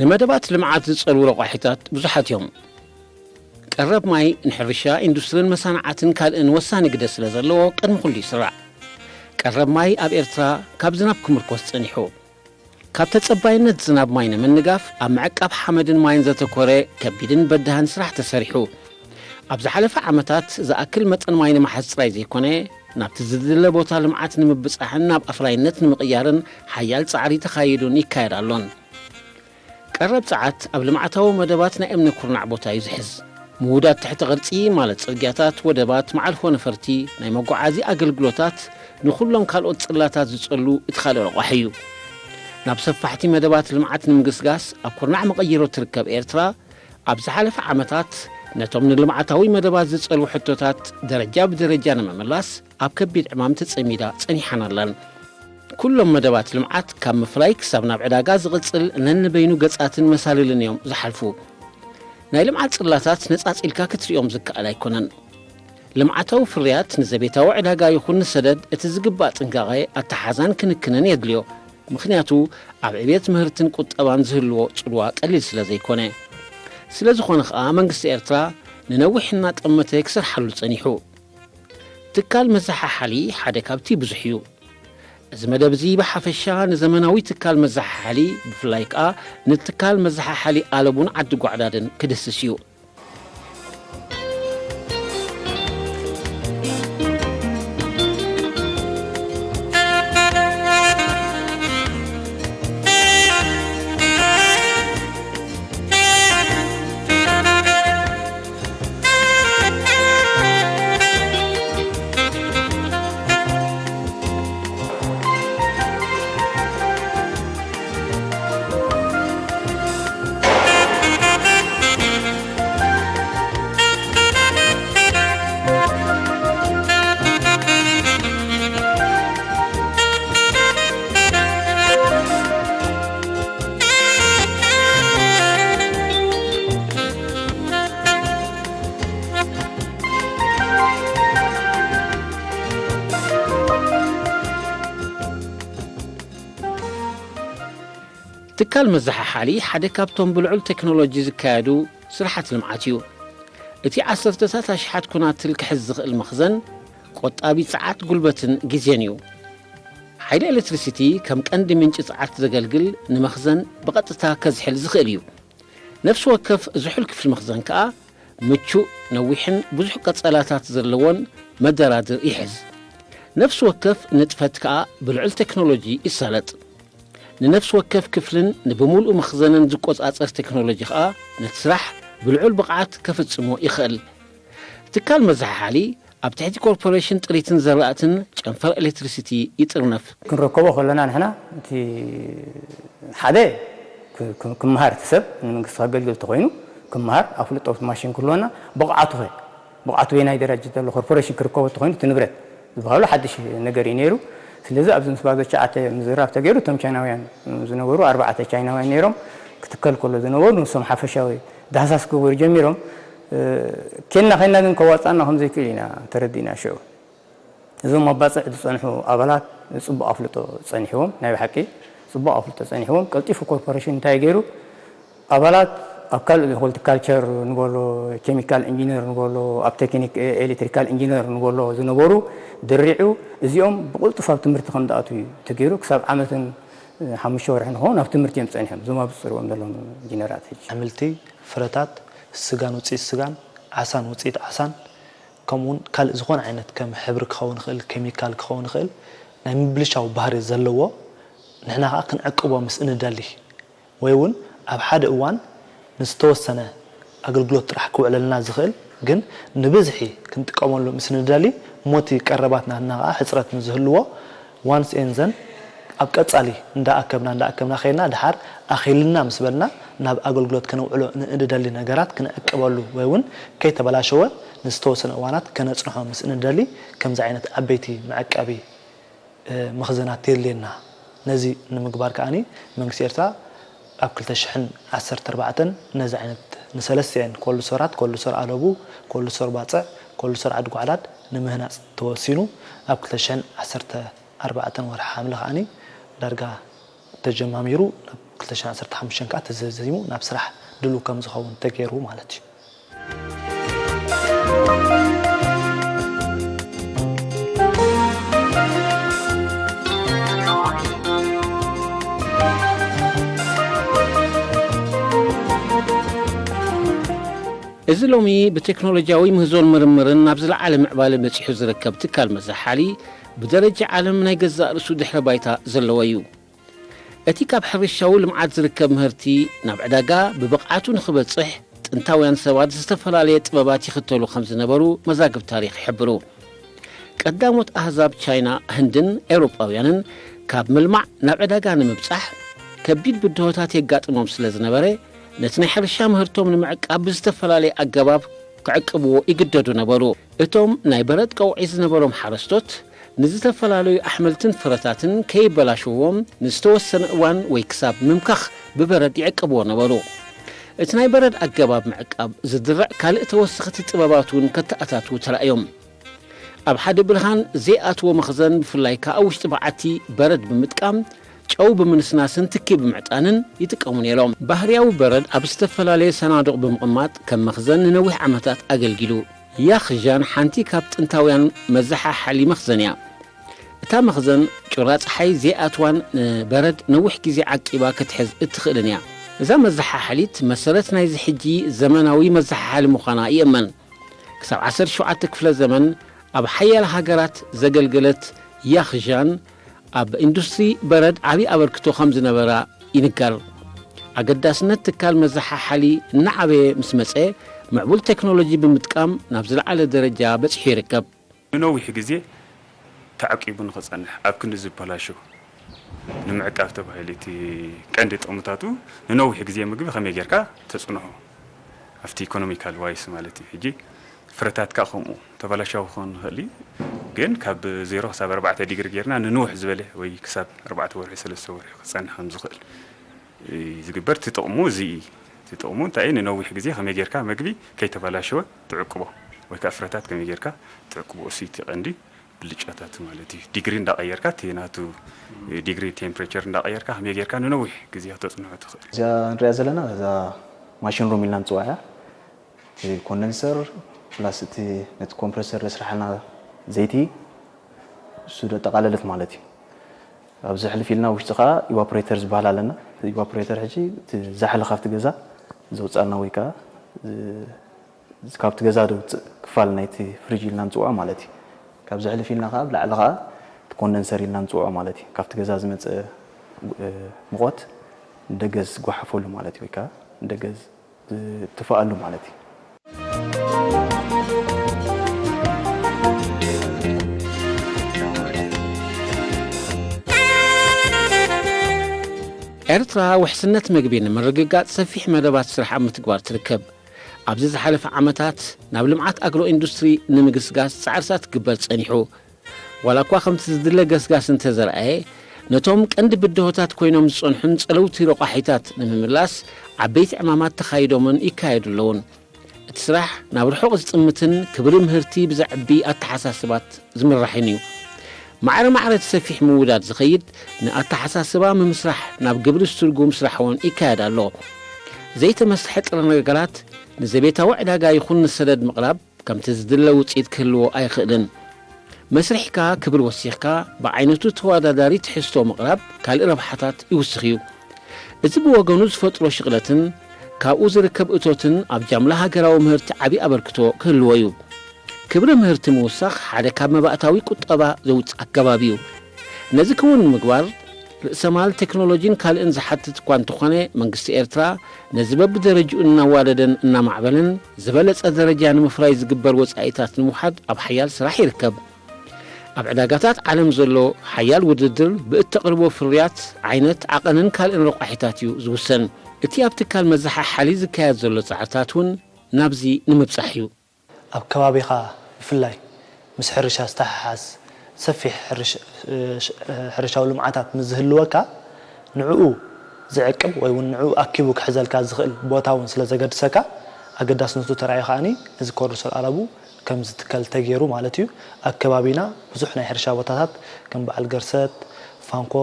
ንመደባት ልምዓት ዝጸልዉ ረቋሒታት ብዙሓት እዮም። ቀረብ ማይ ንሕርሻ፣ ኢንዱስትርን መሳንዓትን ካልእን ወሳኒ ግደ ስለ ዘለዎ ቅድሚ ኩሉ ይስራዕ። ቀረብ ማይ ኣብ ኤርትራ ካብ ዝናብ ክምርኮስ ጸኒሑ። ካብ ተጸባይነት ዝናብ ማይ ንምንጋፍ ኣብ ምዕቃብ ሓመድን ማይን ዘተኮረ ከቢድን በዳህን ስራሕ ተሰሪሑ። ኣብ ዝሓለፈ ዓመታት ዝኣክል መጠን ማይ ንምሓዝ ጥራይ ዘይኮነ፣ ናብቲ ዝድለ ቦታ ልምዓት ንምብጻሕን ናብ ኣፍራይነት ንምቕያርን ሓያል ጻዕሪ ተኻይዱን ይካየድ ኣሎን። ቀረብ ጸዓት ኣብ ልምዓታዊ መደባት ናይ እምኒ ኩርናዕ ቦታ እዩ ዝሕዝ። ምውዳድ ትሕቲ ቅርጺ ማለት ጽርግያታት፣ ወደባት፣ መዓርፎ ነፈርቲ፣ ናይ መጓዓዚ ኣገልግሎታት፣ ንኹሎም ካልኦት ጽላታት ዝጸሉ እቲ ካልእ ረቋሒ እዩ። ናብ ሰፋሕቲ መደባት ልምዓት ንምግስጋስ ኣብ ኩርናዕ መቐይሮ ትርከብ ኤርትራ፣ ኣብ ዝሓለፈ ዓመታት ነቶም ንልምዓታዊ መደባት ዝጸልዉ ሕቶታት ደረጃ ብደረጃ ንምምላስ ኣብ ከቢድ ዕማም ተጸሚዳ ጸኒሓን ኣላን። ኩሎም መደባት ልምዓት ካብ ምፍራይ ክሳብ ናብ ዕዳጋ ዝቕጽል ነንበይኑ ገጻትን መሳልልን እዮም ዝሓልፉ። ናይ ልምዓት ጽላታት ነጻጺልካ ክትርእዮም ዝከኣል ኣይኮነን። ልምዓታዊ ፍርያት ንዘቤታዊ ዕዳጋ ይኹን ንሰደድ እቲ ዝግባእ ጥንቃቐ፣ ኣተሓዛን ክንክንን የድልዮ። ምኽንያቱ ኣብ ዕብየት ምህርትን ቁጠባን ዝህልዎ ጽልዋ ቀሊል ስለ ዘይኮነ። ስለ ዝኾነ ኸኣ መንግስቲ ኤርትራ ንነዊሕ እናጠመተ ክሰርሓሉ ጸኒሑ። ትካል መዘሓሓሊ ሓደ ካብቲ ብዙሕ እዩ። እዚ መደብ እዚ ብሓፈሻ ንዘመናዊ ትካል መዘሓሓሊ፣ ብፍላይ ከኣ ንትካል መዘሓሓሊ ኣለቡን ዓዲ ጓዕዳድን ክድህስስ እዩ። ትካል መዘሓሓሊ ሓደ ካብቶም ብልዑል ቴክኖሎጂ ዝካየዱ ስራሓት ልምዓት እዩ። እቲ ዓሰርተታት ኣሽሓት ኮናትል ክሕዝ ዝኽእል መኽዘን፣ ቆጣቢ ጸዓት፣ ጉልበትን ግዜን እዩ። ሓይሊ ኤሌክትሪሲቲ ከም ቀንዲ ምንጪ ጸዓት ዘገልግል ንመኽዘን ብቐጥታ ከዝሕል ዝኽእል እዩ። ነፍሲ ወከፍ ዝሑል ክፍሊ መኽዘን ከኣ ምቹእ፣ ነዊሕን ብዙሕ ቀጸላታት ዘለዎን መደራድር ይሕዝ። ነፍሲ ወከፍ ንጥፈት ከኣ ብልዑል ቴክኖሎጂ ይሳለጥ። ንነፍሲ ወከፍ ክፍልን ንብምሉኡ መኽዘንን ዝቆጻጸር ቴክኖሎጂ ከኣ ነቲ ስራሕ ብልዑል ብቕዓት ከፍጽሞ ይኽእል። ትካል መዘሓሓሊ ኣብ ትሕቲ ኮርፖሬሽን ጥሪትን ዘራእትን ጨንፈር ኤሌክትሪሲቲ ይጥርነፍ። ክንረከቦ ከለና ንሕና እቲ ሓደ ክ-፣ ክ-፣ ክመሃር እቲ ሰብ ንመንግስቲ ከገልግል ተኾይኑ ክመሃር ኣፍልጦ ኣብቲ ማሽን ክህልወና ብቕዓቱ ኸ ብቕዓቱ በየናይ ደረጃ ዘሎ ኮርፖሬሽን ክርከቦ ተኾይኑ እቲ ንብረት ዝበሃሉ ሓድሽ ነገር እዩ ነይሩ። ስለዚ ኣብዚ ምስ ባዞ ቻዓተ ምዝራብ ተገይሩ እቶም ቻይናውያን ዝነበሩ ኣርባዕተ ቻይናውያን ነይሮም ክትከል ከሎ ዝነበሩ ንሶም ሓፈሻዊ ዳህሳስ ክገብሩ ጀሚሮም። እ፣ ኬንና ኬንና ግን ከዋጻና ከም ዘይክእል ኢና ተረዲእና ሽዑ። እዞም ኣባጽዕ ዝጸንሑ ኣባላት ጽቡቕ ኣፍልጦ ጸኒሕዎም፣ ናይ ብሓቂ ጽቡቕ ኣፍልጦ ጸኒሕዎም። ቀልጢፉ ኮርፖሬሽን እንታይ ገይሩ? ኣባላት ኣብ ካልእ ሆርቲካልቸር ንበሎ፣ ኬሚካል ኢንጂነር ንበሎ፣ ኣብ ቴክኒክ ኤሌክትሪካል ኢንጂነር ንበሎ ዝነበሩ ድሪዑ፣ እዚኦም ብቕልጡፍ ኣብ ትምህርቲ ከም ዝኣትዉ እዩ ተገይሩ። ክሳብ ዓመትን ሓሙሽተ ወርሒ ንኸውን ኣብ ትምህርቲ እዮም ጸኒሖም፣ እዞም ኣብ ዝጽርዎም ዘለዉ ኢንጂነራት ሕጂ። ኣሕምልቲ፣ ፍረታት፣ ስጋን ውፅኢት ስጋን፣ ዓሳን ውፅኢት ዓሳን፣ ከምኡውን ካልእ ዝኾነ ዓይነት ከም ሕብሪ ክኸውን ይኽእል፣ ኬሚካል ክኸውን ይኽእል፣ ናይ ምብልሻው ባህሪ ዘለዎ፣ ንሕና ኸዓ ክንዕቅቦ ምስ እንደሊ፣ ወይ እውን ኣብ ሓደ እዋን ንዝተወሰነ ኣገልግሎት ጥራሕ ክውዕለልና ዝኽእል፣ ግን ንብዝሒ ክንጥቀመሉ ምስ እንደሊ፣ ሞቲ ቀረባት ናትና ኸዓ ሕፅረት ምስ ዝህልዎ፣ ዋንስ ኤንዘን ኣብ ቀጻሊ እንዳኣከብና እንዳኣከብና ከይድና፣ ድሓር ኣኺልና ምስ በልና ናብ ኣገልግሎት ከነውዕሎ ንእንደሊ ነገራት ክንዕቅበሉ ወይ እውን ከይተበላሸወ ንዝተወሰነ እዋናት ከነጽንሖ ምስ እንደሊ፣ ከምዚ ዓይነት ዓበይቲ መዐቀቢ፣ እ፣ መኽዘናት የድልየና። ነዚ ንምግባር ከኣኒ መንግስቲ ኤርትራ ኣብ ክልተ ሽሕን ዓሰርተ ኣርባዕተን ነዚ ዓይነት ንሰለስቲኤን ኮልድ ስቶራት፣ ኮልድ ስቶር ኣለቡ፣ ኮልድ ስቶር ባጽዕ፣ ኮልድ ስቶር ዓዲ ጓዕዳድ ንምህናጽ ተወሲኑ። ኣብ ክልተ ሽሕን ዓሰርተ ኣርባዕተን ወርሒ ሓምለ ከኣኒ ዳርጋ ተጀማሚሩ፣ ናብ ክልተ ሽሕን ዓሰርተ ሓሙሽተን ከኣ ተዘዚሙ ናብ ስራሕ ድሉው ከም ዝኸውን ተገይሩ ማለት እዩ። እዚ ሎሚ ብቴክኖሎጂያዊ ምህዞን ምርምርን ናብ ዝለዓለ ምዕባለ በጺሑ ዝርከብ ትካል መዘሓሊ፣ ብደረጃ ዓለም ናይ ገዛእ ርእሱ ድሕረ ባይታ ዘለዎ እዩ። እቲ ካብ ሕርሻዊ ልምዓት ዝርከብ ምህርቲ ናብ ዕዳጋ ብብቕዓቱ ንኽበጽሕ፣ ጥንታውያን ሰባት ዝተፈላለየ ጥበባት ይኽተሉ ከም ዝነበሩ መዛግብ ታሪኽ ይሕብሩ። ቀዳሞት ኣህዛብ ቻይና፣ ህንድን ኤውሮጳውያንን ካብ ምልማዕ ናብ ዕዳጋ ንምብጻሕ ከቢድ ብድሆታት የጋጥሞም ስለ ዝነበረ፣ ነቲ ናይ ሕርሻ ምህርቶም ንምዕቃብ ብዝተፈላለየ ኣገባብ ክዕቅብዎ ይግደዱ ነበሩ። እቶም ናይ በረድ ቀውዒ ዝነበሮም ሓረስቶት፣ ንዝተፈላለዩ ኣሕምልትን ፍረታትን ከይበላሽዎም ንዝተወሰነ እዋን ወይ ክሳብ ምምካኽ ብበረድ ይዕቅብዎ ነበሩ። እቲ ናይ በረድ ኣገባብ ምዕቃብ ዝድርዕ ካልእ ተወሰኽቲ ጥበባት እውን ከተኣታትዉ ተራእዮም። ኣብ ሓደ ብርሃን ዘይኣትዎ መኽዘን፣ ብፍላይ ከኣ ኣብ ውሽጢ በዓቲ በረድ ብምጥቃም፣ ጨው ብምንስናስን ትኪ ብምዕጣንን ይጥቀሙ ነይሮም። ባህርያዊ በረድ ኣብ ዝተፈላለየ ሰናዱቕ ብምቕማጥ ከም መኽዘን ንነዊሕ ዓመታት ኣገልጊሉ። ያኽዣን ሓንቲ ካብ ጥንታውያን መዘሓሓሊ መኽዘን እያ። እታ መኽዘን ጩራ ጸሓይ ዘይኣትዋን ንበረድ ነዊሕ ግዜ ዓቂባ ክትሕዝ እትኽእልን እያ። እዛ መዘሓሓሊት መሰረት ናይዚ ሕጂ ዘመናዊ መዘሓሓሊ ምዃና ይእመን። ክሳብ ዓሰርተ ሸውዓተ ክፍለ ዘመን ኣብ ሓያለ ሃገራት ዘገልገለት ያኽዣን ኣብ ኢንዱስትሪ በረድ ዓቢ ኣበርክቶ ከም ዝነበራ ይንገር። ኣገዳስነት ትካል መዘሓሓሊ እናዓበየ ምስ መጸ፣ ምዕቡል ቴክኖሎጂ ብምጥቃም ናብ ዝለዓለ ደረጃ በጺሑ ይርከብ። ንነዊሕ ግዜ ተዓቂቡ ንኽጸንሕ፣ ኣብ ክንዲ ዝበላሾ ንምዕቃብ ተባሂሉ፣ እቲ ቀንዲ ጥቕምታቱ ንነዊሕ ግዜ ምግቢ ከመይ ጌርካ ተጽንሖ፣ ኣብቲ ኢኮኖሚካል ዋይስ ማለት እዩ። ሕጂ ፍረታት ከኣ ከምኡ ተበላሻዊ ክኸውን ይኽእል እዩ፣ ግን ካብ ዜሮ ክሳብ ኣርባዕተ ዲግሪ ጌርና ንንውሕ ዝበለ ወይ ክሳብ ኣርባዕተ ወርሒ፣ ሰለስተ ወርሒ ክጸንሕ ከም ዝኽእል እዩ ዝግበር። እቲ ጥቕሙ እዚ እዩ። እቲ ጥቕሙ እንታይ እዩ? ንነዊሕ ግዜ ከመይ ጌርካ መግቢ ከይተበላሸወ ትዕቅቦ፣ ወይ ከኣ ፍረታት ከመይ ጌርካ ትዕቅቦ፣ እሱ እዩ እቲ ቀንዲ ብልጫታት ማለት እዩ። ዲግሪ እንዳቐየርካ፣ እቲ ናቱ ዲግሪ ቴምፕሬቸር እንዳቐየርካ፣ ከመይ ጌርካ ንነዊሕ ግዜ ከተጽንሖ ትኽእል? እዚኣ ንሪኣ ዘለና፣ እዛ ማሽን ሩም ኢልና ንጽውዓ እያ። እቲ ኮንደንሰር ፕላስ እቲ ነቲ ኮምፕረሰር ዘስርሓልና ዘይቲ፣ እሱ ዘጠቓለለት ማለት እዩ። ኣብዚ ሕልፍ ኢልና ውሽጢ ኸዓ ኢቫፖሬተር ዝበሃል ኣለና። እቲ ኢቫፖሬተር ሕጂ እቲ ዛሕሊ ካብቲ ገዛ ዘውፅኣልና ወይ ከዓ ዝ-፣ ካብቲ ገዛ ዘውፅእ ክፋል ናይቲ ፍሪጅ ኢልና ንፅውዖ ማለት እዩ። ካብዚ ሕልፍ ኢልና ኸዓ ኣብ ላዕሊ ኸዓ እቲ ኮንደንሰር ኢልና ንፅውዖ ማለት እዩ። ካብቲ ገዛ ዝመፅእ፣ እ፣ ሙቐት ንደገ ዝጓሓፈሉ ማለት እዩ፣ ወይ ከዓ ንደገ ዝትፋኣሉ ማለት እዩ። ኤርትራ ውሕስነት መግቢ ንምርግጋጽ ሰፊሕ መደባት ስራሕ ኣብ ምትግባር ትርከብ። ኣብዚ ዝሓለፈ ዓመታት ናብ ልምዓት ኣግሮ ኢንዱስትሪ ንምግስጋስ ጻዕርታት ክግበር ጸኒሑ። ዋላ እኳ ከምቲ ዝድለ ገስጋስ እንተዘርኣየ፣ ነቶም ቀንዲ ብድሆታት ኮይኖም ዝጸንሑን ጸለውቲ ረቋሒታት ንምምላስ ዓበይቲ ዕማማት ተኻይዶምን ይካየዱ ኣለውን። እቲ ስራሕ ናብ ርሑቕ ዝጥምትን ክብሪ ምህርቲ ብዘዕቢ ኣተሓሳስባት ዝምራሕን እዩ። ማዕረ ማዕረ እቲ ሰፊሕ ምውዳድ ዝኸይድ ንኣተሓሳስባ ምምስራሕ ናብ ግብሪ ዝትርጉም ስራሕ እውን ይካየድ ኣሎ። ዘይተመስሐ ጥረ ነገራት ንዘቤታዊ ዕዳጋ ይኹን ንሰደድ ምቕራብ ከምቲ ዝድለ ውፅኢት ክህልዎ ኣይኽእልን። መስሪሕካ ክብሪ ወሲኽካ ብዓይነቱ ተወዳዳሪ ትሕዝቶ ምቕራብ ካልእ ረብሓታት ይውስኽ እዩ። እዚ ብወገኑ ዝፈጥሮ ሽቕለትን ካብኡ ዝርከብ እቶትን ኣብ ጃምላ ሃገራዊ ምህርቲ ዓቢ ኣበርክቶ ክህልዎ እዩ። ክብሪ ምህርቲ ምውሳኽ ሓደ ካብ መባእታዊ ቁጠባ ዘውጽእ ኣገባብ እዩ። ነዚ ክውን ንምግባር ርእሰማል ቴክኖሎጂን ካልእን ዝሓትት እኳ እንተኾነ፣ መንግስቲ ኤርትራ ነዚ በብደረጅኡ እናዋደደን እናማዕበለን ዝበለጸ ደረጃ ንምፍራይ ዝግበር ወጻኢታት ንምውሓድ ኣብ ሓያል ስራሕ ይርከብ። ኣብ ዕዳጋታት ዓለም ዘሎ ሓያል ውድድር ብእተቕርቦ ፍርያት፣ ዓይነት፣ ዓቐንን ካልእን ረቋሒታት እዩ ዝውሰን። እቲ ኣብ ትካል መዘሓሓሊ ዝካየድ ዘሎ ጻዕርታት እውን ናብዚ ንምብጻሕ እዩ። ኣብ ከባቢኻ ብፍላይ ምስ ሕርሻ ዝተሓሓዝ ሰፊሕ ሕርሽ-፣ ሕርሻዊ ልምዓታት ምስ ዝህልወካ፣ ንዕኡ ዝዕቅብ ወይ እውን ንዕኡ ኣኪቡ ክሕዘልካ ዝኽእል ቦታ እውን ስለ ዘገድሰካ፣ ኣገዳስነቱ ተራእዩ ከኣኒ፣ እዚ ኮርሶል ኣረቡ ከም ዝትከል ተገይሩ ማለት እዩ። ኣብ ከባቢና ብዙሕ ናይ ሕርሻ ቦታታት ከም በዓል ገርሰት፣ ፋንኮ፣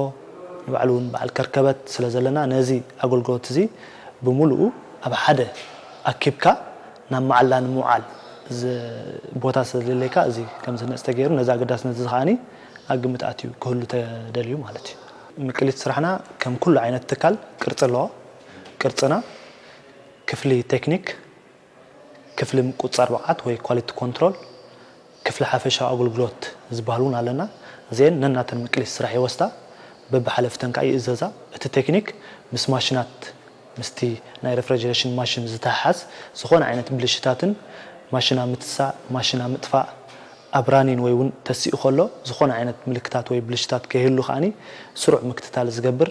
ንባዕሉ እውን በዓል ከርከበት ስለ ዘለና፣ ነዚ ኣገልግሎት እዚ ብምሉኡ ኣብ ሓደ ኣኪብካ ናብ መዓላ ንምውዓል ዝ-፣ ቦታ ስለ ዘድልየካ፣ እዚ ከም ዝህነጽ ተገይሩ፣ ነዚ ኣገዳስነት እዚ ከኣኒ ኣብ ግምት ኣትዩ ክህሉ ተደልዩ ማለት እዩ። ምቅሊት ስራሕና ከም ኩሉ ዓይነት ትካል ቅርጺ ኣለዎ። ቅርጽና ክፍሊ ቴክኒክ፣ ክፍሊ ምቁጽጻር ብቕዓት ወይ ኳሊቲ ኮንትሮል፣ ክፍሊ ሓፈሻዊ ኣገልግሎት ዝበሃል እውን ኣለና። እዚአን ነናተን ምቅሊት ስራሕ ይወስዳ፣ በብሓለፍተን ከኣ ይእዘዛ። እቲ ቴክኒክ ምስ ማሽናት፣ ምስቲ ናይ ሬፍሪጀሬሽን ማሽን ዝተሓሓዝ ዝኾነ ዓይነት ብልሽታትን፣ ማሽና ምትሳእ፣ ማሽና ምጥፋእ፣ ኣብ ራኒን ወይ እውን ተሲኡ ከሎ ዝኾነ ዓይነት ምልክታት ወይ ብልሽታት ከይህሉ ከኣኒ ስሩዕ ምክትታል ዝገብር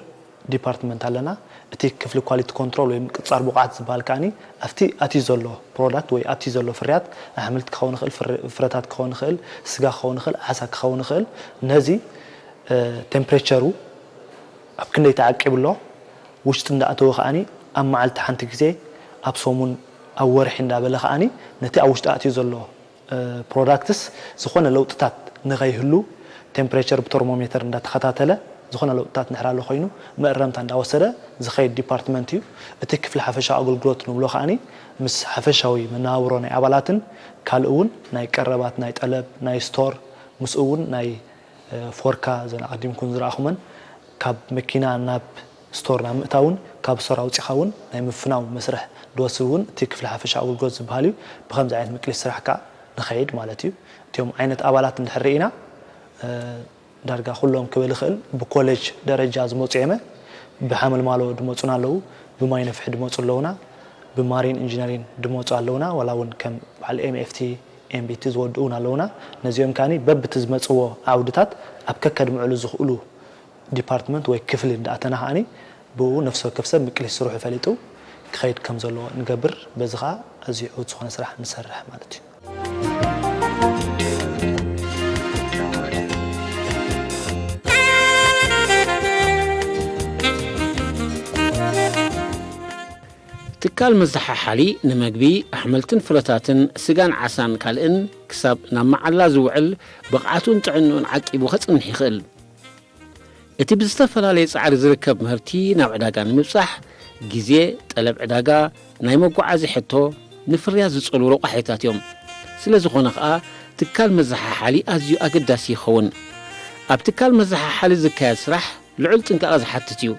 ዲፓርትመንት ኣለና። እቲ ክፍሊ ኳሊቲ ኮንትሮል ወይ ምቅጻር ብቕዓት ዝበሃል ከኣኒ ኣብቲ ኣትዩ ዘሎ ፕሮዳክት ወይ ኣብቲ ዘሎ ፍርያት፣ ኣሕምልቲ ክኸውን ይኽእል፣ ፍረ-፣ ፍረታት ክኸውን ይኽእል፣ ስጋ ክኸውን ይኽእል፣ ዓሳ ክኸውን ይኽእል፣ ነዚ፣ እ፣ ቴምፕሬቸሩ ኣብ ክንደይ ተዓቂቡ ኣሎ፣ ውሽጢ እንዳኣተወ ከኣኒ ኣብ መዓልቲ ሓንቲ ግዜ፣ ኣብ ሰሙን፣ ኣብ ወርሒ እንዳበለ ከኣኒ ነቲ ኣብ ውሽጢ ኣትዩ ዘሎ ፕሮዳክትስ ዝኾነ ለውጥታት ንኸይህሉ ቴምፕሬቸር ብተርሞሜተር እንዳተኸታተለ ዝኾነ ለውጥታት እንድሕር ኣሎ ኮይኑ መእረምታ እንዳወሰደ ዝኸይድ ዲፓርትመንት እዩ። እቲ ክፍሊ ሓፈሻዊ ኣገልግሎት ንብሎ ከኣኒ ምስ ሓፈሻዊ መነባብሮ ናይ ኣባላትን ካልእ እውን ናይ ቀረባት ናይ ጠለብ ናይ ስቶር ምስኡ እውን ናይ ፎርካ ዘን ኣቐዲምኩም ዝረኣኹመን ካብ መኪና ናብ ስቶር ናብ ምእታውን ካብ ስቶር ኣውጺኻ እውን ናይ ምፍናው መስርሕ ዝወስድ እውን እቲ ክፍሊ ሓፈሻ ኣገልግሎት ዝበሃል እዩ። ብኸምዚ ዓይነት ምቅሊት ስራሕ ከዓ ንኸይድ ማለት እዩ። እቲኦም ዓይነት ኣባላት እንድሕር ርኢና፣ እ፣ ዳርጋ ኩሎም ክብል ይኽእል ብኮሌጅ ደረጃ ዝመፁ እየመ። ብሓመልማሎ ድመፁና ኣለዉ፣ ብማይ ነፍሒ ድመፁ ኣለዉና፣ ብማሪን ኢንጂነሪን ድመፁ ኣለዉና፣ ዋላ እውን ከም በዓል ኤምኤፍቲ፣ ኤምቢቲ ዝወድኡ እውን ኣለዉና። ነዚኦም ከኣኒ በብቲ ዝመፅዎ ዓውድታት ኣብ ከከድምዕሉ ዝኽእሉ ዲፓርትመንት ወይ ክፍሊ እንዳኣተና ከኣኒ ብኡ ነፍሲ ወከፍ ሰብ ምቅሊት ስርሑ ፈሊጡ ክኸይድ ከም ዘለዎ ንገብር። በዚ ኸኣ ኣዝዩ ዕዉት ዝኾነ ስራሕ ንሰርሕ ማለት እዩ። ትካል መዘሓሓሊ ንመግቢ፣ ኣሕምልትን ፍረታትን፣ ስጋን ዓሳን ካልእን ክሳብ ናብ መዓላ ዝውዕል ብቕዓቱን ጥዕንኡን ዓቂቡ ከጽንሕ ይኽእል። እቲ ብዝተፈላለየ ጻዕሪ ዝርከብ ምህርቲ ናብ ዕዳጋ ንምብጻሕ፣ ግዜ፣ ጠለብ ዕዳጋ፣ ናይ መጓዓዚ ሕቶ፣ ንፍርያት ዝጸልዉ ረቋሒታት እዮም። ስለ ዝኾነ ኸኣ፣ ትካል መዘሓሓሊ ኣዝዩ ኣገዳሲ ይኸውን። ኣብ ትካል መዘሓሓሊ ዝካየድ ስራሕ ልዑል ጥንቃቐ ዝሓትት እዩ።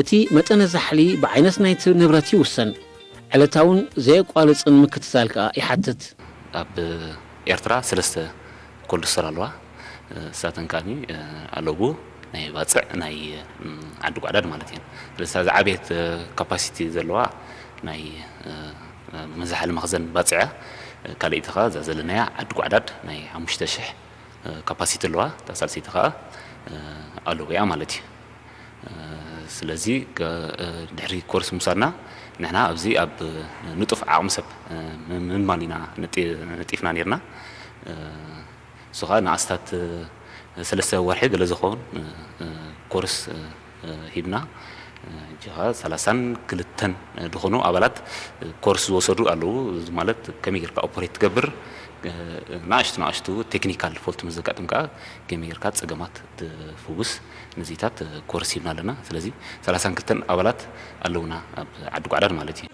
እቲ መጠነ ዛሕሊ ብዓይነት ናይቲ ንብረት ይውሰን። ዕለታውን ዘየቋርጽን ምክትታል ከኣ ይሓትት። ኣብ ኤርትራ ሰለስተ ኮልድ ስቶር ኣለዋ። እሳተን ከኣኒ ኣለቡ ናይ ባጽዕ ናይ፣ እም፣ ዓዲ ጓዕዳድ ማለት እየን። ስለዚ እዛ ዝዓበየት ካፓሲቲ ዘለዋ ናይ፣ እ፣ መዛሓሊ መኽዘን ባጽዕ እያ። ካልኣይቲ ኸኣ እዛ ዘለናያ ዓዲ ጓዕዳድ ናይ ሓሙሽተ ሽሕ ካፓሲቲ ኣለዋ። እታ ሳልሰይቲ ኸኣ ኣለቡ እያ ማለት እዩ። ስለዚ፣ ከ-፣ ድሕሪ ኮርስ ምሳና ንሕና ኣብዚ ኣብ ንጡፍ ዓቕሚ ሰብ ምምማን ኢና ነጢ-፣ ነጢፍና ኔርና። እሱ ኸኣ ንኣስታት ሰለስተ ወርሒ ገለ ዝኸውን ኮርስ ሂብና። ሕጂ ኸኣ ሰላሳን ክልተን ዝኾኑ ኣባላት ኮርስ ዝወሰዱ ኣለዉ። እዚ ማለት ከመይ ጌርካ ኦፐሬት ትገብር፣ ንኣሽቱ ንኣሽቱ ቴክኒካል ፎልት ምስ ዘጋጥም ከኣ ከመይ ጌርካ ጸገማት ትፍውስ፣ ነዚታት ኮርስ ሂብና ኣለና። ስለዚ ሰላሳን ክልተን ኣባላት ኣለውና ኣብ ዓዲ ጓዕዳድ ማለት እዩ።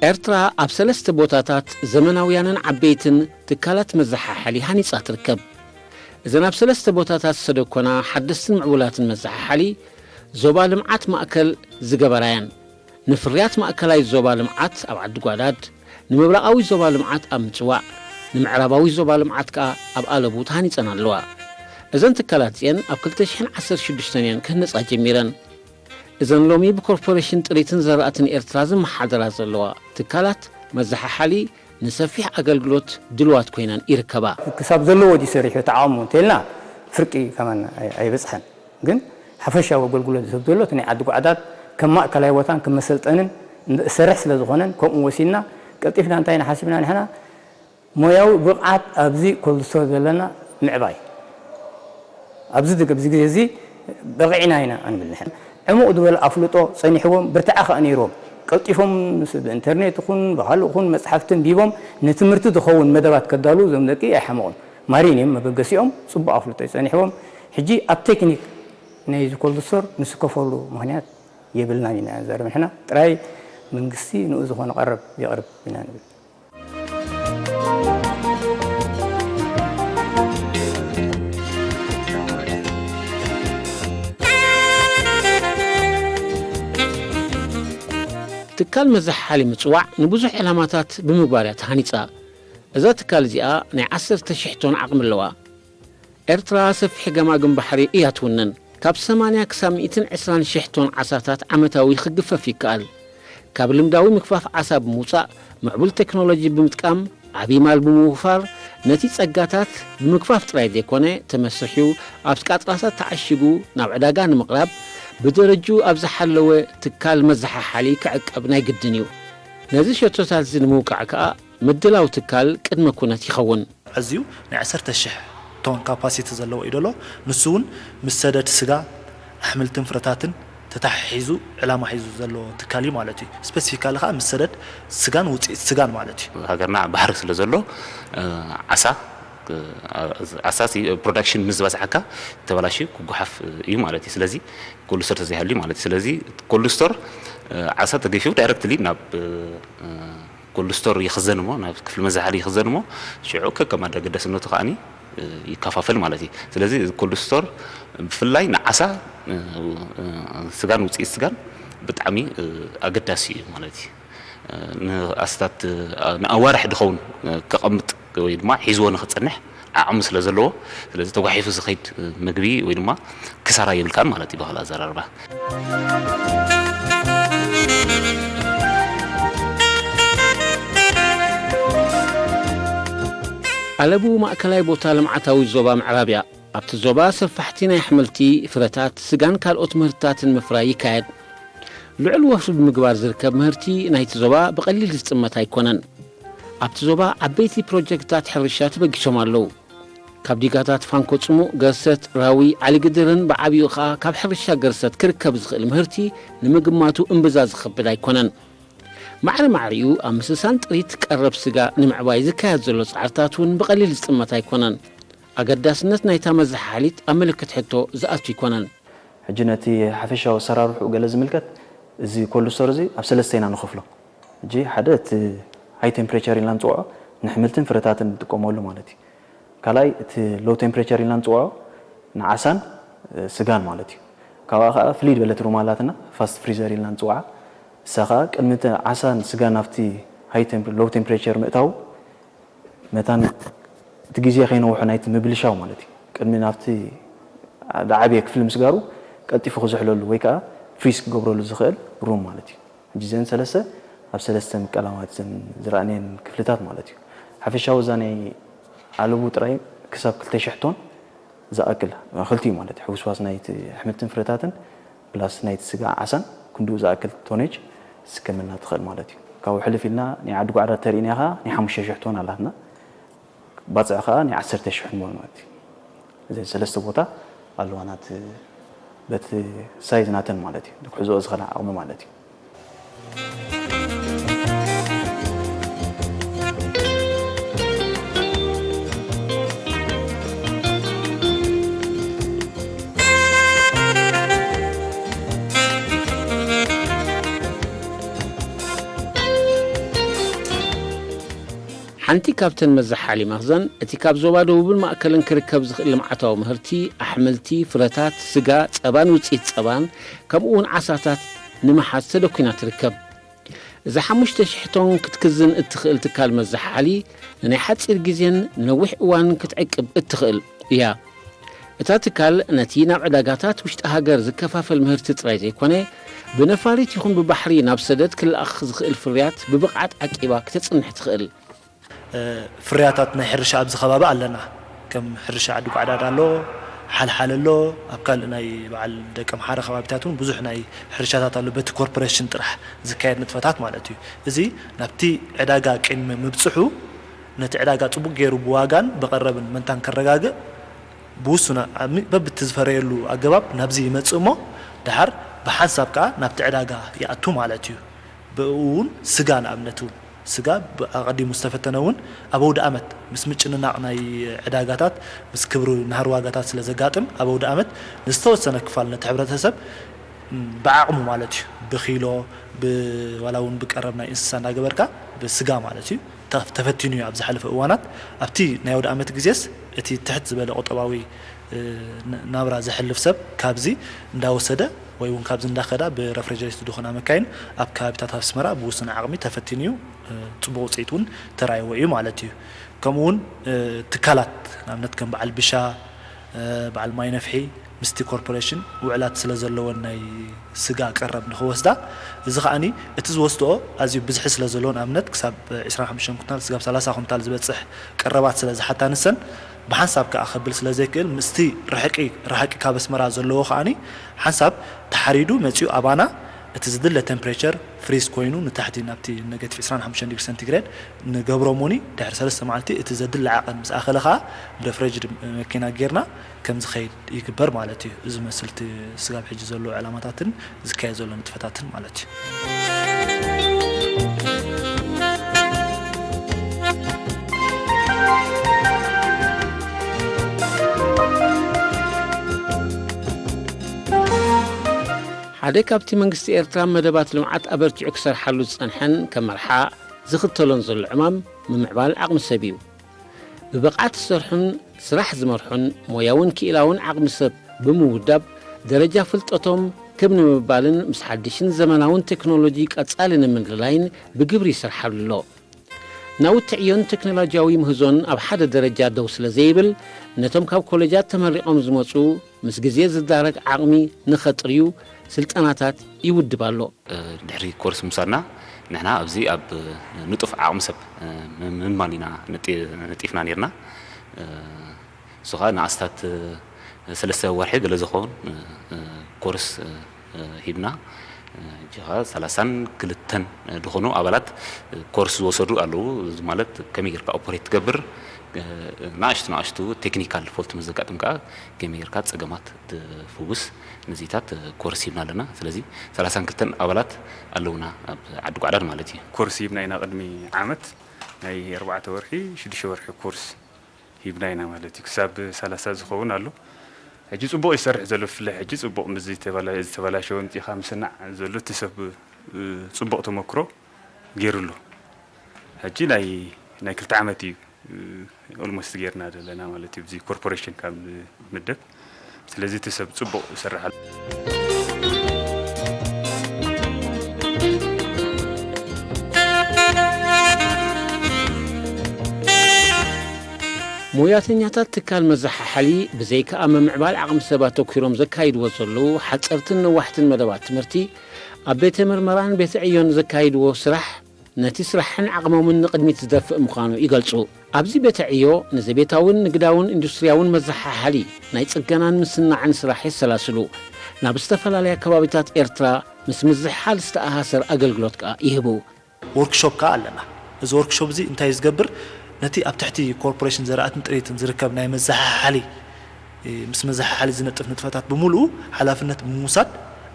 ኤርትራ ኣብ ሰለስተ ቦታታት ዘመናውያንን ዓበይትን ትካላት መዘሓሓሊ ሃኒጻ ትርከብ። እዘን ኣብ ሰለስተ ቦታታት ሰደኮና ሓደስትን ምዕቡላትን መዘሓሓሊ ዞባ ልምዓት ማእከል ዝገበራ እየን። ንፍርያት ማእከላይ ዞባ ልምዓት ኣብ ዓዲ ጓዳድ፣ ንምብራቓዊ ዞባ ልምዓት ኣብ ምጽዋዕ፣ ንምዕራባዊ ዞባ ልምዓት ከኣ ኣብ ኣለቡ ተሃኒጸን ኣለዋ። እዘን ትካላት እዚአን ኣብ ክልተ ሽሕን ዓሰርተ ሽዱሽተን እየን ክህነጻ ጀሚረን። እዘን ሎሚ ብኮርፖሬሽን ጥሪትን ዘራእትን ኤርትራ ዝመሓደራ ዘለዋ ትካላት መዘሓሓሊ ንሰፊሕ ኣገልግሎት ድልዋት ኮይነን ይርከባ። ክሳብ ዘለዎ ድዩ ሰሪሑ ተዓቕሙ እንተልና ፍርቂ ከማን ኣይ-፣ ኣይበጽሐን። ግን ሓፈሻዊ ኣገልግሎት ዝህብ ዘሎ እቲ ናይ ዓዲ ጓዕዳድ ከም ማእከላይ ቦታን ከም መሰልጠንን እንሰርሕ ስለ ዝኾነን ከምኡ ወሲድና ቀልጢፍና እንታይ ኢና ሓሲብና ንሕና ሞያዊ ብቕዓት ኣብዚ ኮልድ ስቶር ዘለና ምዕባይ። ኣብዚ ድግ-፣ ኣብዚ ግዜ እዚ በቒዕና ኢና ኣንብል ንሕና። ዕሙቕ ዝበለ ኣፍልጦ ጸኒሕዎም፣ ብርትዓ ከኣ ነይርዎም። ቀልጢፎም ምስ፣ ብኢንተርኔት ይኹን ብኻልእ ይኹን መጽሓፍቲ ኣንቢቦም ንትምህርቲ ዝኸውን መደባት ከዳልዉ እዞም ደቂ ኣይሓመቑን። ማሪን እዮም መበገሲኦም፣ ጽቡቕ ኣፍልጦ እዩ ጸኒሕዎም። ሕጂ ኣብ ቴክኒክ ናይዚ ኮልድ ስቶር ንስከፈሉ ምኽንያት የብልናን ኢና ንዛረብ ንሕና። ጥራይ መንግስቲ ንኡ ዝኾነ ቀረብ የቕርብ ኢና ንብል። ትካል መዘሓሓሊ ምጽዋዕ ንብዙሕ ዕላማታት ብምግባር እያ ተሃኒጻ። እዛ ትካል እዚኣ ናይ ዓሰርተ ሽሕ ቶን ዓቕሚ ኣለዋ። ኤርትራ ሰፊሕ ገማግም ባሕሪ እያ ትውንን። ካብ ሰማንያ ክሳብ ሚእትን ዕስራን ሽሕ ቶን ዓሳታት ዓመታዊ ክግፈፍ ይከኣል። ካብ ልምዳዊ ምግፋፍ ዓሳ ብምውጻእ፣ ምዕቡል ቴክኖሎጂ ብምጥቃም፣ ዓቢ ማል ብምውፋር፣ ነቲ ጸጋታት ብምግፋፍ ጥራይ ዘይኮነ፣ ተመስሪሑ ኣብ ቃጥላታት ተዓሺጉ ናብ ዕዳጋ ንምቕራብ፣ ብደረጅኡ ኣብ ዝሓለወ ትካል መዘሓሓሊ ክዕቀብ ናይ ግድን እዩ። ነዚ ሸቶታት እዚ ንምውቃዕ ከኣ ምድላው ትካል ቅድመ ኩነት ይኸውን። ኣዝዩ ናይ ዓሰርተ ሽሕ ቶን ካፓሲቲ ዘለዎ እዩ ዘሎ። ንሱ እውን ምስ ሰደድ ስጋ፣ ኣሕምልትን ፍረታትን ተተሓሒዙ ዕላማ ሒዙ ዘሎ ትካል እዩ ማለት እዩ። ስፔሲፊካሊ ከዓ ምስ ሰደድ ስጋን ውፅኢት ስጋን ማለት እዩ። ሃገርና ኣብ ባሕሪ ስለ ዘሎ፣ እ፣ ዓሳ፣ እ፣ ዓሳ ሲ-፣ ፕሮዳክሽን ምስ ዝበዝሓካ ተበላሽዩ ክጓሓፍ እዩ ማለት እዩ። ስለዚ ኮልድ ስቶር ተዘይሃልዩ ማለት እዩ። ስለዚ ኮልድ ስቶር፣ እ፣ ዓሳ ተገፊፉ ዳይረክትሊ ናብ፣ እ፣ ኮልድ ስቶር ይኽዘን እሞ፣ ናብ ክፍሊ መዘሓሊ ይኽዘን እሞ፣ ሽዑ ከከም ኣገዳስነቱ ከዓኒ፣ እ፣ ይከፋፈል ማለት እዩ። ስለዚ እዚ ኮልድ ስቶር ብፍላይ ንዓሳ፣ እ፣ እ፣ ስጋን ውፅኢት ስጋን ብጣዕሚ፣ እ፣ ኣገዳሲ እዩ ማለት እዩ። እ፣ ንኣስታት፣ እ፣ ንኣዋርሕ ድኸውን፣ እ፣ ከቐምጥ ወይ ድማ ሒዝዎ ንኽጸንሕ ዓቕሚ ስለ ዘለዎ፣ ስለዚ ተጓሒፉ ዝኸይድ፣ እ፣ ምግቢ ወይ ድማ ክሳራ የብልካን ማለት እዩ ብኻልእ ኣዘራርባ። ኣለቡ ማእከላይ ቦታ ልምዓታዊ ዞባ ምዕራብ እያ። ኣብቲ ዞባ ሰፋሕቲ ናይ ኣሕምልቲ፣ ፍረታት፣ ስጋን ካልኦት ምህርትታትን ምፍራይ ይካየድ። ልዑል ወፍሪ ብምግባር ዝርከብ ምህርቲ ናይቲ ዞባ ብቐሊል ዝጥመት ኣይኮነን። ኣብቲ ዞባ ዓበይቲ ፕሮጀክትታት ሕርሻ ተበጊሶም ኣለዉ። ካብ ዲጋታት ፋንኮ ጽሙእ፣ ገርሰት፣ ራዊ፣ ዓሊግድርን ብዓቢኡ ኸኣ ካብ ሕርሻ ገርሰት ክርከብ ዝኽእል ምህርቲ ንምግማቱ እምብዛ ዝኸብድ ኣይኮነን። ማዕረ ማዕሪኡ ኣብ ምስሳን ጥሪት ቀረብ ስጋ ንምዕባይ ዝካየድ ዘሎ ጻዕርታት እውን ብቐሊል ዝጥመት ኣይኮነን። ኣገዳስነት ናይታ መዘሓሓሊት ኣብ ምልክት ሕቶ ዝኣቱ ኣይኮነን። ሕጂ ነቲ ሓፈሻዊ ኣሰራርሕኡ ገለ ዝምልከት፣ እዚ ኮልድ ስቶር እዚ ኣብ ሰለስተ ኢና ንኸፍሎ። ሕጂ ሓደ እቲ ሃይ ቴምፕሬቸር ኢልና ንጽውዖ፣ ንሕምልትን ፍረታትን ንጥቀመሉ ማለት እዩ። ካልኣይ እቲ ሎው ቴምፕሬቸር ኢልና ንጽውዖ፣ ንዓሳን፣ እ፣ ስጋን ማለት እዩ። ካብኣ ከኣ ፍልይ ዝበለት ሩም ኣላትና፣ ፋስት ፍሪዘር ኢልና ንጽውዓ። እሳ ከኣ ቅድሚ እቲ ዓሳን ስጋን ናብቲ ሃይ ቴምፕ-፣ ሎው ቴምፕሬቸር ምእታው፣ መታን እቲ ግዜ ከይነውሖ ናይቲ ምብልሻው ማለት እዩ። ቅድሚ ናብቲ ዝዓበየ ክፍሊ ምስጋሩ ቀልጢፉ ክዝሕለሉ ወይ ከኣ ፍሪዝ ክገብረሉ ዝኽእል ሩም ማለት እዩ። ሕጂ እዘን ሰለስተ ኣብ ሰለስተ ምቀላማት እዘን ዝረኣናየን ክፍልታት ማለት እዩ። ሓፈሻዊ እዛ ናይ ኣለቡ ጥራይ ክሳብ ክልተ ሽሕ ቶን ዝኣክል ክልቲኡ ማለት እዩ። ሕውስዋስ ናይቲ ኣሕምልትን ፍረታትን ፕላስ ናይቲ ስጋ ዓሳን ክንድኡ ዝኣክል ቶኔጅ ትስከመልና ትኽእል ማለት እዩ። ካብኡ ሕልፍ ኢልና ናይ ዓዲ ጓዕዳድ ተሪእና ከኣ ናይ ሓሙሽተ ሽሕ ቶን ኣላትና። ባጽዕ ከኣ ናይ ዓሰርተ ሽሕ ንበል ማለት እዩ። እዘን ሰለስተ ቦታ ኣለዋና፣ እቲ በቲ ሳይዝ ናተን ማለት እዩ፣ ክሕዝኦ ዝኽእላ ዓቕሚ ማለት እዩ። ሓንቲ ካብተን መዘሓሊ መኽዘን፣ እቲ ካብ ዞባ ደቡብን ማእከልን ክርከብ ዝኽእል ልምዓታዊ ምህርቲ፣ ኣሕምልቲ፣ ፍረታት፣ ስጋ፣ ጸባን ውጽኢት ጸባን፣ ከምኡ እውን ዓሳታት ንምሓዝ ተደኲና ትርከብ። እዛ ሓሙሽተ ሽሕ ቶን ክትክዝን እትኽእል ትካል መዘሓሊ፣ ንናይ ሓጺር ግዜን ንነዊሕ እዋን ክትዕቅብ እትኽእል እያ። እታ ትካል ነቲ ናብ ዕዳጋታት ውሽጢ ሃገር ዝከፋፈል ምህርቲ ጥራይ ዘይኮነ፣ ብነፋሪት ይኹን ብባሕሪ ናብ ሰደድ ክለኣኽ ዝኽእል ፍርያት ብብቕዓት ዓቂባ ክተጽንሕ ትኽእል። እ፣ ፍርያታት ናይ ሕርሻ ኣብዚ ከባቢ ኣለና። ከም ሕርሻ ዓዲ ጓዕዳድ ኣሎ፣ ሓልሓል ኣሎ፣ ኣብ ካልእ ናይ በዓል ደቀምሓረ ከባቢታት እውን ብዙሕ ናይ ሕርሻታት ኣሎ፣ በቲ ኮርፖሬሽን ጥራሕ ዝካየድ ንጥፈታት ማለት እዩ። እዚ ናብቲ ዕዳጋ ቅድሚ ምብጽሑ፣ ነቲ ዕዳጋ ጽቡቕ ገይሩ ብዋጋን ብቐረብን መንታን ከረጋግእ፣ ብውሱን ኣብ-፣ በብቲ ዝፈረየሉ ኣገባብ ናብዚ ይመጽእ እሞ፣ ደሓር ብሓንሳብ ከኣ ናብቲ ዕዳጋ ይኣቱ ማለት እዩ። ብእኡ እውን ስጋ ንኣብነት እውን፣ ስጋ ብ-፣ ኣቐዲሙ ዝተፈተነ እውን ኣብ ኣውደ ኣመት ምስ ምጭንናቕ ናይ ዕዳጋታት፣ ምስ ክብሪ ናህሪ ዋጋታት ስለ ዘጋጥም፣ ኣብ ኣውደ ኣመት ንዝተወሰነ ክፋል ነቲ ሕብረተሰብ፣ ም፣ ብዓቕሙ ማለት እዩ፣ ብኪሎ፣ ብ-፣ ዋላ እውን ብቀረብ ናይ እንስሳ እናገበርካ፣ ብስጋ ማለት እዩ፣ ተ-፣ ተፈቲኑ እዩ። ኣብ ዝሓለፈ እዋናት፣ ኣብቲ ናይ ኣውደ ኣመት ግዜስ፣ እቲ ትሕት ዝበለ ቁጠባዊ፣ እ፣ ን-፣ ናብራ ዘሕልፍ ሰብ ካብዚ እንዳወሰደ ወይ እውን ካብዚ እንዳኸዳ ብረፍሪጀሬትድ ዝኾና መካይን ኣብ ከባቢታት ኣስመራ ብውሱን ዓቕሚ ተፈቲኑ እዩ። እ፣ ጽቡቕ ውጽኢት እውን ተራእይዎ እዩ ማለት እዩ። ከምኡ እውን፣ እ፣ ትካላት ንኣብነት ከም በዓል ብሻ፣ እ፣ በዓል ማይ ነፍሒ ምስቲ ኮርፖሬሽን ውዕላት ስለ ዘለወን ናይ ስጋ ቀረብ ንኽወስዳ፣ እዚ ከኣኒ እቲ ዝወስድኦ ኣዝዩ ብዝሒ ስለ ዘለዎ፣ ንኣብነት ክሳብ ዕስራን ሓሙሽተን ኩንታል ክሳብ ሰላሳ ኩንታል ዝበጽሕ ቀረባት ስለ ዝሓታ ንሰን፣ ብሓንሳብ ከኣ ከብል ስለ ዘይክእል፣ ምስቲ ርሕቂ፣ ርሕቂ ካብ ኣስመራ ዘለዎ ከኣኒ ሓንሳብ ተሓሪዱ መጺኡ ኣባና፣ እቲ ዝድለ ቴምፕሬቸር ፍሪዝ ኮይኑ ንታሕቲ ናብቲ ኔጌቲቭ ዕስራን ሓሙሽተን ዲግሪ ሰንቲግሬድ ንገብሮ እሞኒ፣ ድሕሪ ሰለስተ መዓልቲ እቲ ዘድሊ ዓቐን ምስ ኣኸለ ከኣ ብረፍሪጅድ መኪና ጌርና ከም ዝኸይድ ይግበር ማለት እዩ። እዚ መስል እቲ ስጋብ ሕጂ ዘሎ ዕላማታትን ዝካየድ ዘሎ ንጥፈታትን ማለት እዩ። ሓደ ካብቲ መንግስቲ ኤርትራ መደባት ልምዓት ኣበርቲዑ ክሰርሓሉ ዝጸንሐን ከም መርሓ ዝኽተሎን ዘሎ ዕማም ምምዕባል ዓቕሚ ሰብ እዩ። ብብቕዓት ዝሰርሑን ስራሕ ዝመርሑን ሞያውን ክኢላውን ዓቕሚ ሰብ ብምውዳብ፣ ደረጃ ፍልጠቶም ክብ ንምባልን ምስ ሓድሽን ዘመናውን ቴክኖሎጂ ቀጻሊ ንምልላይን ብግብሪ ይሰርሓሉ ኣሎ። ናውቲ ዕዮን ቴክኖሎጂያዊ ምህዞን ኣብ ሓደ ደረጃ ደው ስለ ዘይብል፣ ነቶም ካብ ኮሌጃት ተመሪቖም ዝመጹ ምስ ግዜ ዝዳረግ ዓቕሚ ንኸጥርዩ ስልጠናታት ይውድብ ኣሎ። ድሕሪ ኮርስ ምሳና ንሕና ኣብዚ ኣብ ንጡፍ ዓቕሚ ሰብ ምምማል ኢና ነጢ-፣ ነጢፍና ነርና። እሱ ኸኣ ንኣስታት ሰለስተ ወርሒ ገለ ዝኸውን ኮርስ ሂብና። ሕጂ ኸኣ ሰላሳን ክልተን ዝኾኑ ኣባላት ኮርስ ዝወሰዱ ኣለዉ። እዚ ማለት ከመይ ጌርካ ኦፐሬት ትገብር፣ ንኣሽቱ ንኣሽቱ ቴክኒካል ፎልት ምስ ዘጋጥም ከኣ ከመይ ጌርካ ጸገማት ትፍውስ፣ ነዚታት ኮርስ ሂብና ኣለና። ስለዚ ሰላሳን ክልተን ኣባላት ኣለዉና ኣብ ዓዲ ጓዕዳድ ማለት እዩ። ኮርስ ሂብና ኢና ቅድሚ ዓመት ናይ ኣርባዕተ ወርሒ፣ ሽዱሽተ ወርሒ ኮርስ ሂብና ኢና ማለት እዩ። ክሳብ ሰላሳ ዝኸውን ኣሎ። ሕጂ ጽቡቕ ይሰርሕ ዘሎ፣ ብፍላይ ሕጂ ጽቡቕ ምስ ዝተበላ-፣ ዝተበላሸወ ኣምጺኻ ምስናዕ ዘሎ እቲ ሰብ፣ እ፣ ጽቡቕ ተመክሮ ገይሩ ኣሎ። ሕጂ ናይ፣ ናይ ክልተ ዓመት እዩ፣ እ፣ ኦልሞስት ጌርና ዘለና ማለት እዩ፣ ብዚ ኮርፖሬሽን ካብ ንምደብ። ስለዚ እቲ ሰብ ጽቡቕ ይሰርሕ ኣሎ። ሞያተኛታት ትካል መዘሓሓሊ ብዘይከኣ ምምዕባል ዓቕሚ ሰብ ኣተኲሮም ዘካይድዎ ዘለዉ ሓጸርትን ነዋሕትን መደባት ትምህርቲ፣ ኣብ ቤተ ምርመራን ቤተ ዕዮን ዘካይድዎ ስራሕ፣ ነቲ ስራሕን ዓቕሞምን ንቕድሚት ዝደፍእ ምዃኑ ይገልጹ። ኣብዚ ቤተ ዕዮ ንዘቤታውን ንግዳውን ኢንዱስትርያውን መዘሓሓሊ ናይ ጽገናን ምስናዕን ስራሕ የሰላስሉ። ናብ ዝተፈላለያ ከባቢታት ኤርትራ ምስ ምዝሕሓል ዝተኣሳሰር ኣገልግሎት ከኣ ይህቡ። ወርክሾፕ ከኣ ኣለና። እዚ ወርክሾፕ እዚ እንታይ እዩ ዝገብር? ነቲ ኣብ ትሕቲ ኮርፖሬሽን ዘራእትን ጥሪትን ዝርከብ ናይ መዘሓሓሊ፣ እ፣ ምስ መዘሓሓሊ ዝነጥፍ ንጥፈታት ብምሉኡ ሓላፍነት ብምውሳድ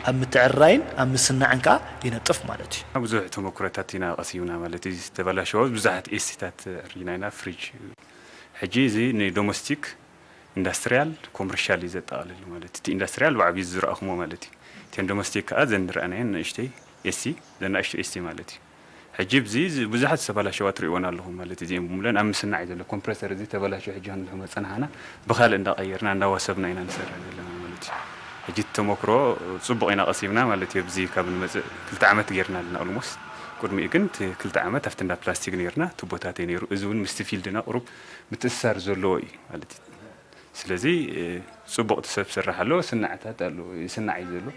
ኣብ ምትዕርራይን ኣብ ምስናዕን ከኣ ይነጥፍ ማለት እዩ። ብዙሕ ተመኩሮታት ኢና ቀሲምና ማለት እዩ። ዝተበላሸወ ብዙሓት ኤሲታት ኣዕሪና ኢና፣ ፍሪጅ። ሕጂ እዚ ንዶሜስቲክ ኢንዳስትሪያል ኮመርሻል እዩ ዘጠቓልል ማለት እዩ። እቲ ኢንዳስትሪያል ብዓብዩ ዝረኣኹሞ ማለት እዩ። እተን ዶሜስቲክ ከኣ ዘን ዝረኣናየን ንእሽተይ ኤሲ፣ ዘን ንእሽቶ ኤሲ ማለት እዩ። ሕጂ ብዚ ብዙሓት ዝተባላሸዋ ትሪእወን ኣለኹም ማለት እዩ። እዚኦም ብምለን ኣብ ምስናዕ እዩ ዘሎ። ኮምፕረሰር እዚ ተባላሸው ሕጂ ክንልሑ መፀናሃና ብካልእ እንዳቐየርና እንዳዋሰብና ኢና ንሰርሕ ዘለና ማለት እዩ። ሕጂ እቲ ተመክሮ ፅቡቕ ኢና ቀሲምና ማለት እዩ። ኣብዚ ካብ ንመፅእ ክልተ ዓመት ጌርና ኣለና ኦልሞስት። ቅድሚኡ ግን እቲ ክልተ ዓመት ኣብቲ እንዳ ፕላስቲክ ኔርና፣ ቱቦታት እዩ ነይሩ። እዚ እውን ምስቲ ፊልድና ቁሩብ ምትእስሳር ዘለዎ እዩ ማለት እዩ። ስለዚ ፅቡቕ እቲ ሰብ ዝሰርሕ ኣሎ፣ ስናዕታት ኣሎ፣ ይስናዕ እዩ ዘሎ።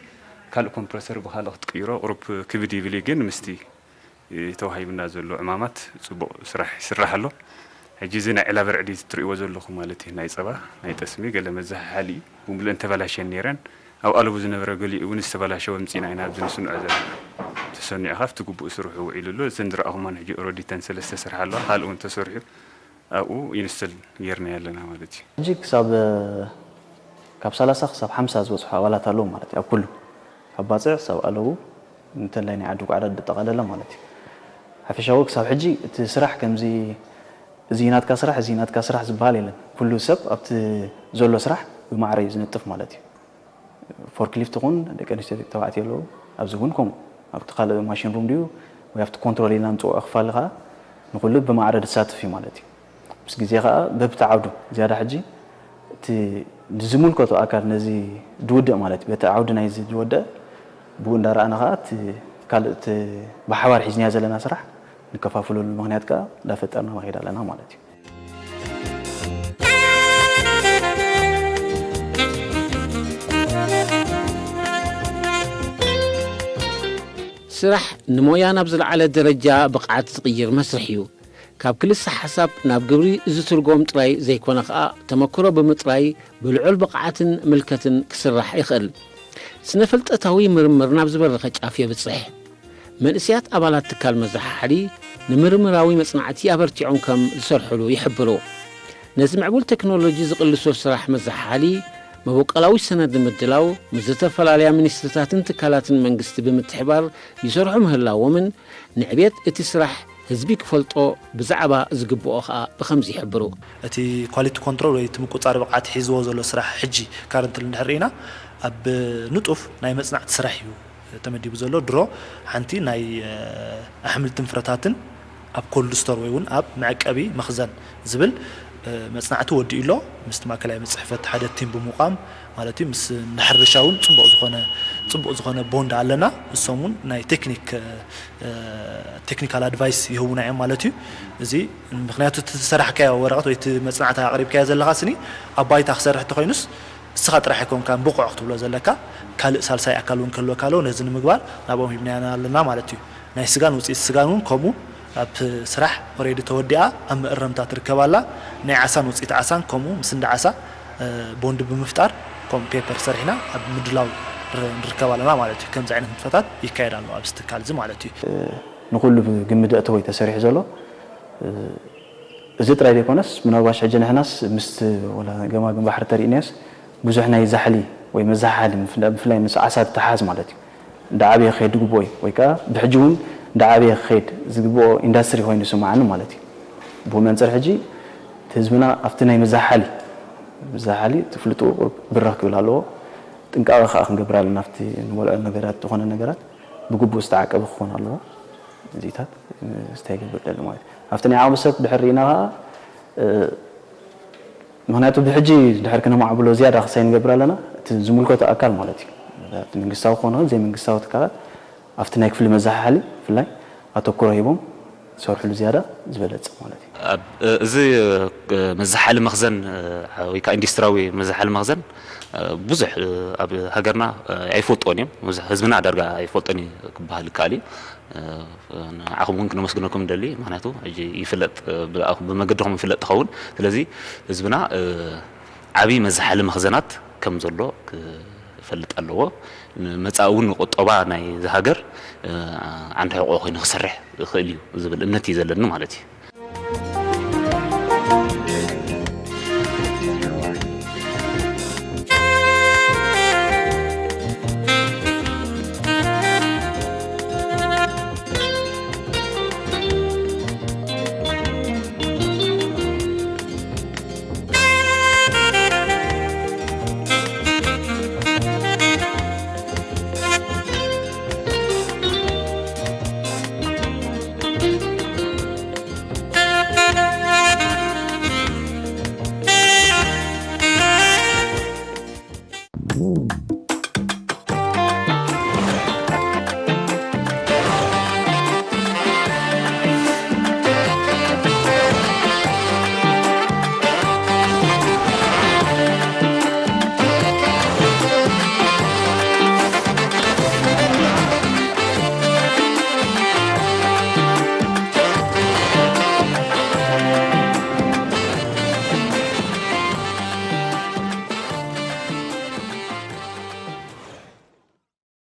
ካልእ ኮምፕረሰር ብካልእ ክትቅይሮ ቁሩብ ክብድ ይብል እዩ፣ ግን ምስቲ ተዋሂብና ዘሎ ዕማማት ፅቡቕ ስራሕ ይስራሕ ኣሎ። ሕጂ እዚ ናይ ዕላ በርዕዲ ትሪእዎ ዘለኹም ማለት እዩ፣ ናይ ፀባ ናይ ጠስሚ ገለ መዘሓሓሊ እዩ። ብምሉእን ተበላሸን ነይረን። ኣብ ኣለቡ ዝነበረ ገሊኡ እውን ዝተበላሸወ ምፂና ኢና ኣብዚ ንስንዖ ዘለና። ተሰኒዑ ካብቲ ግቡእ ስርሑ ውዒሉ ኣሎ። እዘን ዝረኣኹማን ሕጂ ኦረዲ ተን ሰለስተ ስራሕ ኣለዋ፣ ካልእ እውን ተሰሪሑ ኣብኡ ኢንስተል ጌርና ኣለና ማለት እዩ። ሕጂ ክሳብ ካብ ሰላሳ ክሳብ ሓምሳ ዝበፅሑ ኣባላት ኣለዉ ማለት እዩ። ኣብ ኩሉ ካብ ባፅዕ ክሳብ ኣለዉ እንተላይ ናይ ዓዲ ቋዕዳ ዘጠቓለለ ማለት እዩ። ሓፈሻዊ ክሳብ ሕጂ እቲ ስራሕ ከምዚ እዚ ናትካ ስራሕ እዚ ናትካ ስራሕ ዝበሃል የለን። ኩሉ ሰብ ኣብቲ ዘሎ ስራሕ ብማዕረ እዩ ዝነጥፍ ማለት እዩ። ፎርክሊፍት ይኹን ደቂ ኣንስትዮ ደቂ ተባዕትዮ ኣለዉ። ኣብዚ እውን ከምኡ ኣብቲ ካልእ ማሽን ሩም ድዩ ወይ ኣብቲ ኮንትሮል ኢልና ንፅውዖ ክፋል ከዓ ንኩሉ ብማዕረ ዝሳትፍ እዩ ማለት እዩ። ምስ ግዜ ከዓ በብቲ ዓውዱ ዝያዳ ሕጂ እቲ ዝምልከቶ ኣካል ነዚ ዝውድእ ማለት እዩ። በቲ ዓውዲ ናይዚ ዝወደአ ብኡ እንዳረኣና ከዓ እቲ ካልእ እቲ ብሓባር ሒዝናዮ ዘለና ስራሕ ንከፋፍለሉ ምክንያት ከዓ እንዳፈጠርና ንኸይድ ኣለና ማለት እዩ። ስራሕ ንሞያ ናብ ዝለዓለ ደረጃ ብቕዓት ዝቕይር መስርሕ እዩ። ካብ ክልሰ ሓሳብ ናብ ግብሪ ዝትርጎም ጥራይ ዘይኮነ ኸኣ ተመክሮ ብምጥራይ ብልዑል ብቕዓትን ምልከትን ክስራሕ ይኽእል። ስነ ፍልጠታዊ ምርምር ናብ ዝበረኸ ጫፍ የብጽሕ። መንእሰያት ኣባላት ትካል መዘሓሓሊ ንምርምራዊ መጽናዕቲ ኣበርቲዖም ከም ዝሰርሕሉ ይሕብሩ። ነዚ ምዕቡል ቴክኖሎጂ ዝቕልሶ ስራሕ መዘሓሓሊ መበቆላዊ ሰነድ ንምድላው ምስ ዝተፈላለያ ሚኒስትሪታትን ትካላትን መንግስቲ ብምትሕባር ይሰርሑ ምህላዎምን ንዕቤት እቲ ስራሕ ህዝቢ ክፈልጦ ብዛዕባ ዝግብኦ ከኣ ብኸምዚ ይሕብሩ። እቲ ኳሊቲ ኮንትሮል ወይ እቲ ምቁጻር ብቕዓት ሒዝዎ ዘሎ ስራሕ ሕጂ ካረንትሊ እንድሕር ርኢና ኣብ ንጡፍ ናይ መጽናዕቲ ስራሕ እዩ ተመዲቡ ዘሎ። ድሮ ሓንቲ ናይ ኣሕምልትን ፍረታትን ኣብ ኮልድ ስቶር ወይ እውን ኣብ መዕቀቢ መኽዘን ዝብል መጽናዕቲ ወዲኡ ኣሎ። ምስቲ ማእከላይ ቤት ጽሕፈት ሓደ ቲም ብምቋም ማለት እዩ። ምስ እንዳ ሕርሻ እውን ጽቡቕ ዝኾነ ጽቡቕ ዝኾነ ቦንድ ኣለና። እሶም እውን ናይ ቴክኒክ ቴክኒካል ኣድቫይስ ይህቡና እዮም ማለት እዩ። እዚ ምክንያቱ እቲ ዝሰራሕካዮ ወረቐት ወይ እቲ መጽናዕቲ ኣቕሪብካዮ ዘለኻ ስኒ ኣብ ባይታ ክሰርሕ እንተኾይኑስ እስኻ ጥራሕ ኣይኮንካን ብቑዕ ክትብሎ ዘለካ፣ ካልእ ሳልሳይ ኣካል እውን ክህልወካ ኣለዎ። ነዚ ንምግባር ናብኦም ሂብናዮ ኣለና ማለት እዩ። ናይ ስጋን ውፅኢት ስጋን እውን ከምኡ ኣብቲ ስራሕ ኦሬዲ ተወዲኣ ኣብ መእረምታ ትርከብ ኣላ። ናይ ዓሳን ውፅኢት ዓሳን ከምኡ ምስ እንዳ ዓሳ ቦንድ ብምፍጣር ከምኡ ፔፐር ሰሪሕና ኣብ ምድላው ንርከብ ኣለና ማለት እዩ። ከምዚ ዓይነት ንጥፈታት ይካየድ ኣሎ ኣብዚ ትካል እዚ ማለት እዩ። ንኹሉ ብግምት ዘእተወ እዩ ተሰሪሑ ዘሎ። እዚ ጥራይ ዘይኮነስ ምናልባሽ ሕጂ ንሕናስ ምስቲ ወላ ገማግም ባሕሪ ተሪእናዮስ ብዙሕ ናይ ዛሕሊ ወይ መዛሓሊ ብፍላይ ምስ ዓሳ ዝተሓዝ ማለት እዩ። እንዳዓበየ ክኸይድ ዝግብኦ እዩ ወይ ከዓ ብሕጂ እውን እንዳዓበየ ክኸይድ ዝግብኦ ኢንዳስትሪ ኮይኑ ይስምዓኒ ማለት እዩ። ብኡ መንፅር ሕጂ እቲ ህዝብና ኣብቲ ናይ መዛሓሊ መዛሓሊ እቲ ፍልጡ ብራኽ ክብል ኣለዎ። ጥንቃቐ ከዓ ክንገብር ኣለና ኣብቲ ንበልዖ ነገራት ዝኾነ ነገራት ብግቡእ ዝተዓቀበ ክኾን ኣለዎ። እዚታት ስታይ ገብር ደሊ ማለት እዩ። ኣብቲ ናይ ዓቕሚ ሰብ ድሕር ርኢና ከዓ ምክንያቱ ብሕጂ ድሕር ክነማዕብሎ ዝያዳ ክሳይ ንገብር ኣለና እቲ ዝምልከቶ ኣካል ማለት እዩ እቲ መንግስታዊ ክኾነ ዘይመንግስታዊ ትካላት ኣብቲ ናይ ክፍሊ መዘሓሓሊ ብፍላይ ኣተኩሮ ሂቦም ዝሰርሕሉ ዝያዳ ዝበለፀ ማለት እዩ። ኣብ እዚ መዘሓሊ መኽዘን ወይ ከዓ ኢንዱስትሪያዊ መዘሓሊ መኽዘን ብዙሕ ኣብ ሃገርና ኣይፈልጥዎን እዮም። ብዙሕ ህዝብና ዳርጋ ኣይፈልጦን እዩ ክበሃል ይከኣል እዩ። ንዓኹም እውን ክነመስግነኩም ንደሊ፣ ምክንያቱ ሕጂ ይፍለጥ፣ ብመገድኹም ይፍለጥ ትኸውን። ስለዚ ህዝብና ዓብዪ መዘሓሊ መኽዘናት ከም ዘሎ ክፈልጥ ኣለዎ። ንመጻኢ እውን ንቁጠባ ናይ እዛ ሃገር ዓንዲ ሕቖ ኮይኑ ክሰርሕ ይኽእል እዩ ዝብል እምነት እዩ ዘለኒ ማለት እዩ።